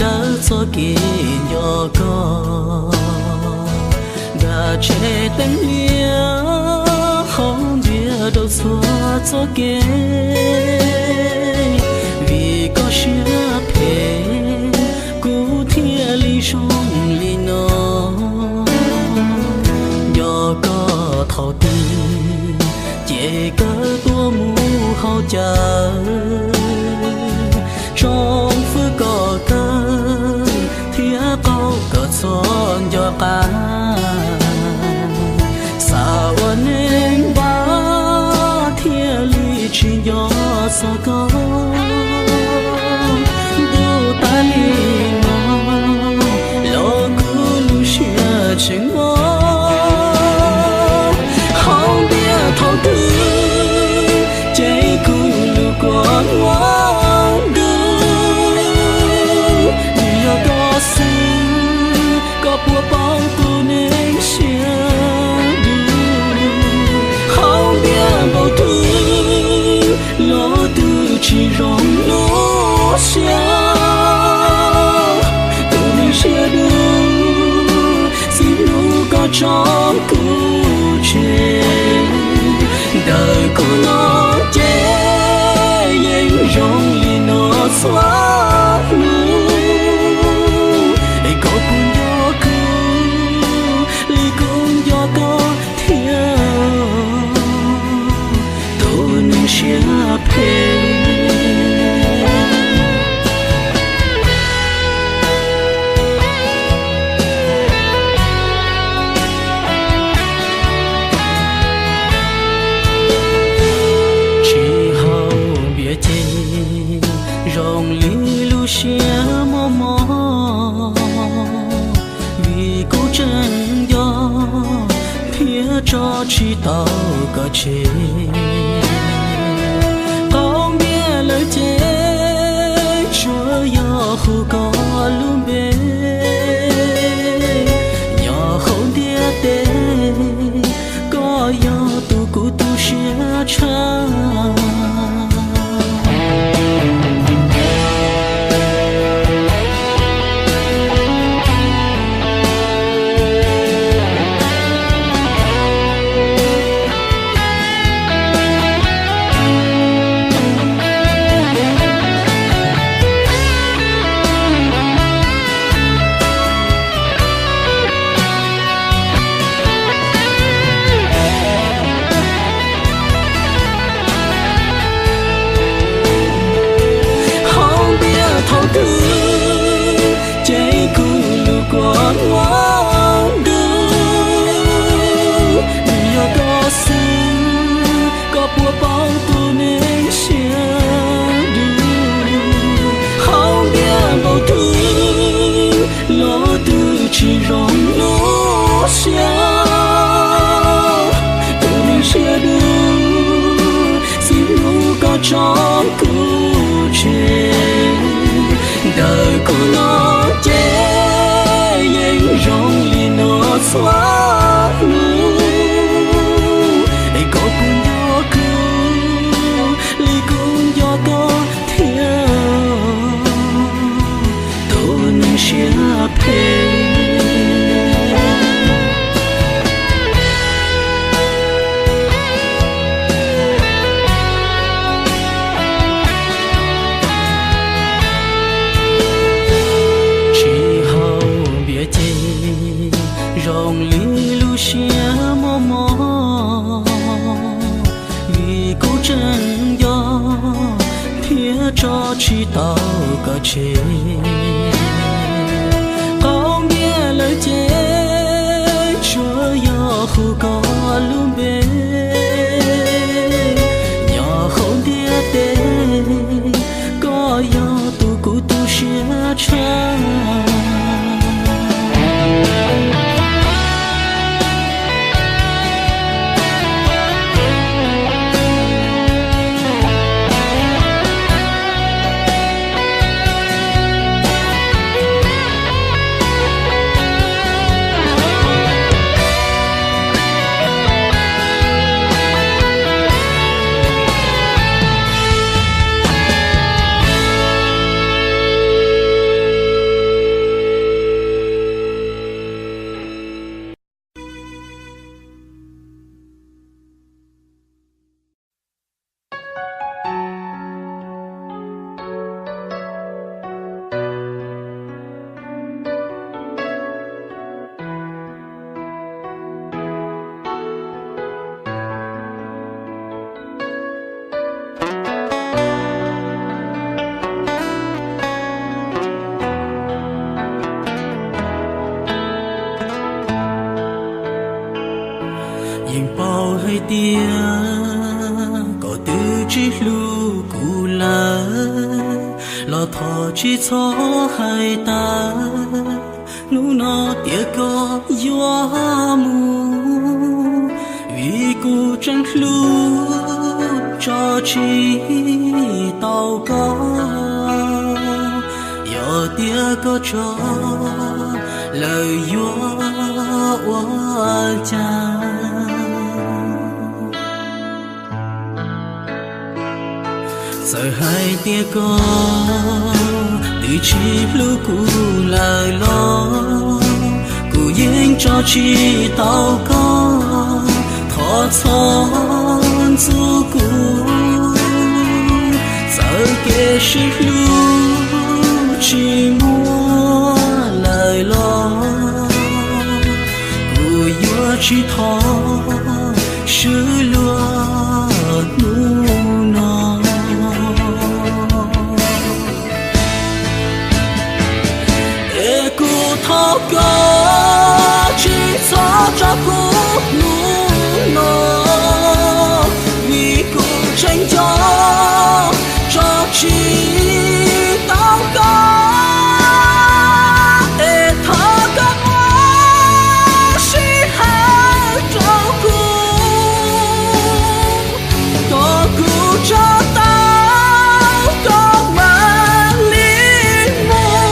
dawb txoj kev nco koj, nram tsev teeb liab hauv ntiaj rau txhua txoj kev. Vim koj siab phem kuv thiaj li zoo li no, nco koj thaum twg ces kawg tuaj mus haus cawv, tsoom fwv koj kawg thiab qaug koj txhua nco qab. Xav ua neeg npab thiaj li tsis nco txog koj, ntuj tas li no los kuv lub siab tseem mob. Hauv ntiaj thaum twg ces kuv lub kua muag ntuj, vim yog koj xwb koj puas paub tus neeg siab dub. Hauv ntiaj npaum twg los twb tsis zoo lub siab, tus neeg siab dub, txij hnub koj tso kuv tseg, ntawm kuv no ces yeej zoo li no txhua hnub. Es koj puas nco kuv li kuv nco koj thiab, tus neeg siab phem? Tsis haus npias ces zoo li lub siab mob mob, vim kuv tseem nco thiab tso tsis tau koj tseg. Qaug npias lawm ces tsuas yog hu koj lub npe, nyob hauv ntiaj teb koj yog tus kuv tu siab tshaj. Hauv ntiaj thaum twg ces kuv lub kua muag ntuj, vim yog koj xwb koj puas paub tus neeg siab dub. Hauv ntiaj npaum twg los twb tsis zoo lub siab, tus neeg siab dub, txij hnub koj tso kuv tseg, ntawm kuv no ces yeej zoo li no txhua hnub. Es koj puas nco kuv li kuv nco koj thiab, tus neeg siab phem? Tsis haus npias ces zoo li lub siab mob mob, vim kuv tseem nco thiab tso tsis tau koj tseg. Qaug npias lawm ces tsuas yog hu koj lub npe, nyob hauv ntiaj teb koj yog tus kuv tu siab tshaj. Tias koj twb tsis hlub kuv lawm, los thov tsis txhob hais tas, hnub no tias koj yuav mus, vim kuv tseem hlub tso tsis tau koj. Yog tias koj tso lawm yuav ua cas? Txawm hais tias koj twb tsis hlub kuv lawm los, kuv yeej tso tsis tau koj, thov txhob ntxub kuv. Txawm kev sib hlub tsis muaj lawm los, kuv yuav tsis thov swb luag hnub no. Es kuv thov koj tsis txhob tso kuv hnub no, vim kuv tseem nco tso tsis tau koj. Es thov koj muab sij hawm rau kuv, kom kuv tso tau koj mam li mus.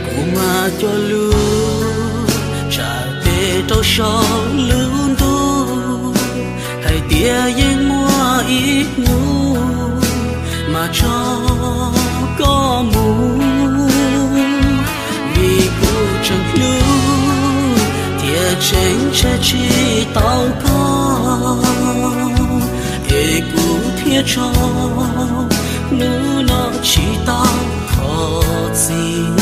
Kuv mas cog lus tsam tes rau saum lub ntuj, hais tias yeej muaj ib hnub mas tso koj mus, vim kuv tseem hlub thiab tseem ntshai tsis tau koj. Es kuv thiaj tso hnub no tsis tau thov txim.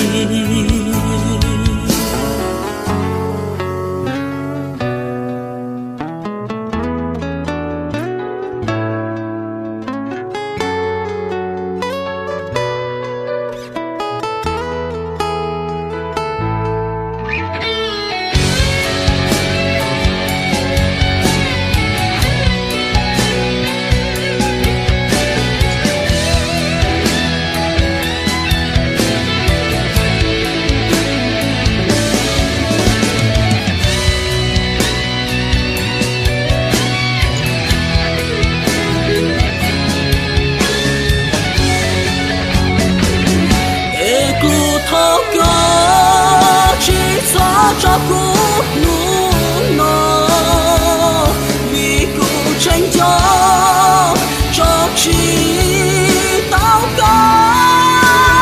Es kuv thov koj tsis txhob tso kuv hnub no, vim kuv tseem nco tso tsis tau koj.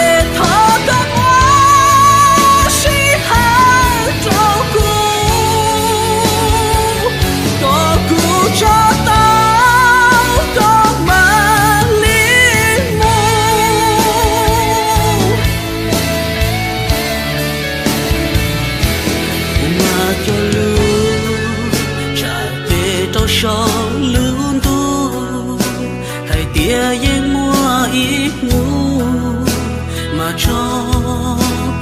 Es thov koj muab sij hawm rau kuv, kom kuv tso tau koj mam li mus. Kuv mas cog lus tsam tes rau saum lub ntuj, hais tias yeej muaj ib hnub mas tso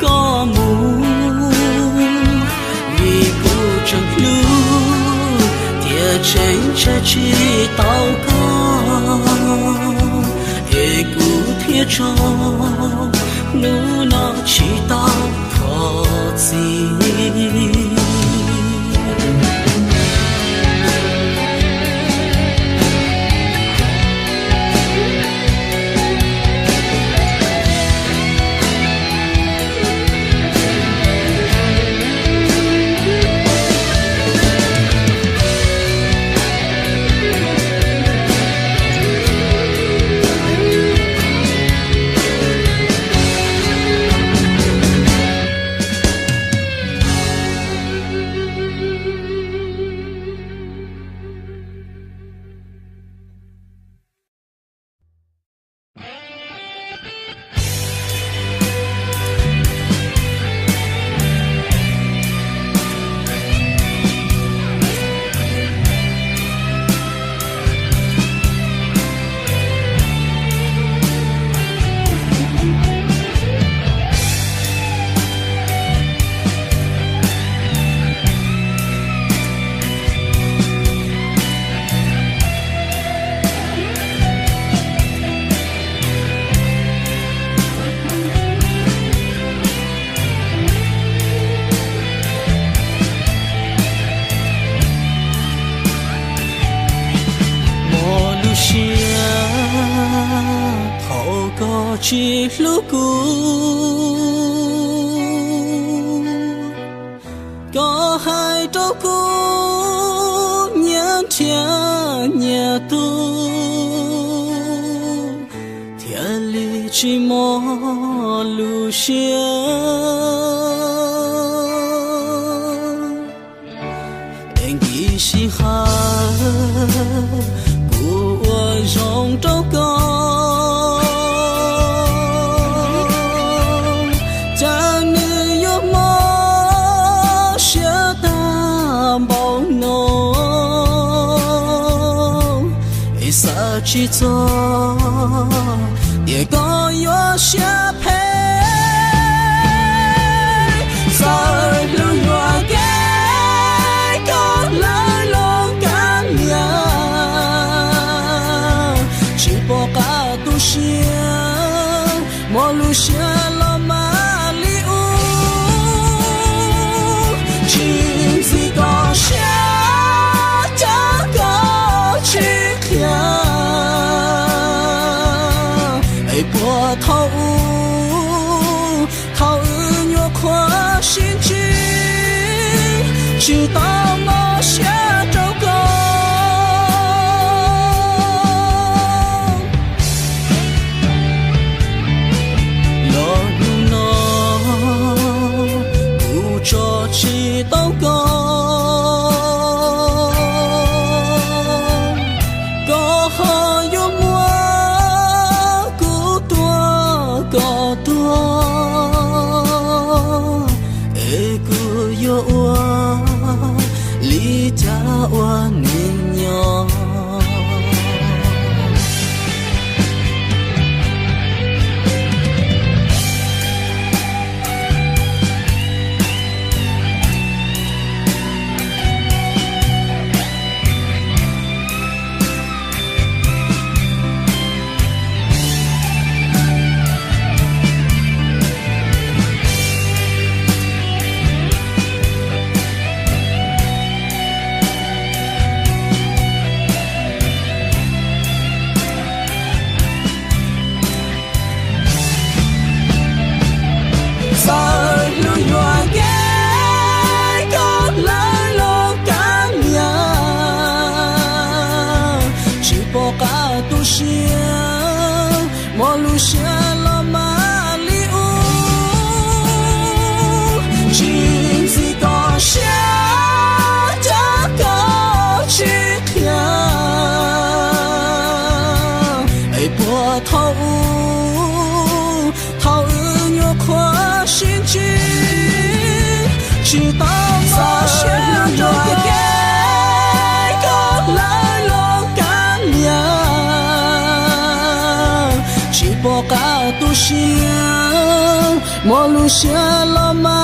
koj mus, vim kuv tseem hlub thiab tseem ntshai tsis tau koj. Es kuv thiaj tso hnub no tsis tau thov txim. Koj tsis hlub kuv, koj hais rau kuv nyias nrhiav nyias tug, thiaj li tsis mob lub siab. Es nkim sij hawm kuv ua zoo rau koj, cas nws yuav mob siab tag npaum no. Es xav tsis txog tias koj yuav siab phem, txawm hlub yuam kev koj lawv los kab nias, tsis pom qab tu siab, muaj lub siab los mas li ub. Tsis ntxim koj siab, cas koj tsis qhia, es puas thaum ub, thaum wb nyuam qhuav sib ntsib, tsis tau mob siab rau koj. Los hnub no kuv tso tsis tau koj, koj ho yuav muab kuv tua kom tuag, es kuv yuav ua li cas ua neeg nyob. Txawm hlub yuam kev koj lawv los kab nias, tsis pom qab tu siab, muaj lub siab los mas li ub. Tsis ntxim koj siab, cas koj tsis qhia, es puas thaum ub, thaum wb nyuam qhuav sib ntsib, tsis tau mob siab rau kev koj lawv los kab nias, tsis pom qab tu siab, muaj lub siab los mas